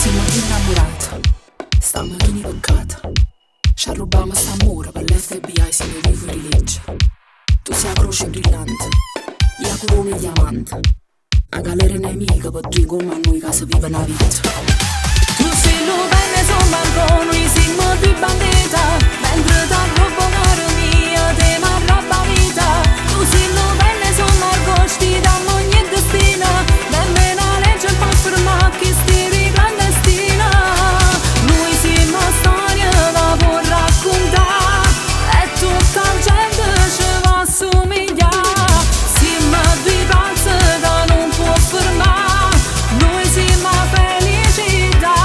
Simmo duje 'nnammurate, stammo chini 'e peccato. C'arrubbammo st'ammore pe l'FBI simmo duje fuorilegge. Tu sei 'a croce 'e brillante, io 'a corona 'e diamante. 'A galera è nemica pe duje comme a nuje ca se vive 'na vita. Tu si Lupin e io so' Margot, nuje simmo duje bandite. Mentre t'arrobbo 'o core mio, te m'arrobba 'a vita. Tu si Lupin e io so' Margot, sfidammo ogni destino. Nemmeno 'a legge po' fermà chisti duje clandestini. Nuje simmo 'a storia ca può raccuntà e tutta 'a gente ce vo' assumiglià. Simmo duje pazze ca nun può fermà. Nuje simmo 'a felicità.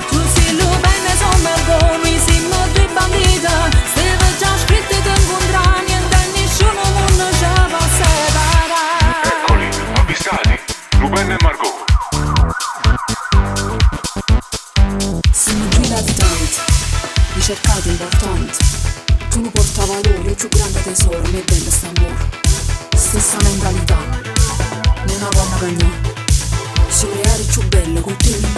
Tu si Lupin e io so' Margot, nuje simmo duje bandite. Steva già scritto 'e te 'ncuntrà, niente e nisciuno 'o munno ce po' separà. Eccoli, avvistati! Lupin e Margot. Simmo duje latitanti, ricercati, importanti. Tu nu portavalori, 'o cchiù grande tesoro, ma è bello st'ammore. Stessa mentalità, nun 'a vonno cagnà. Si 'o reale cchiù bello, cu te.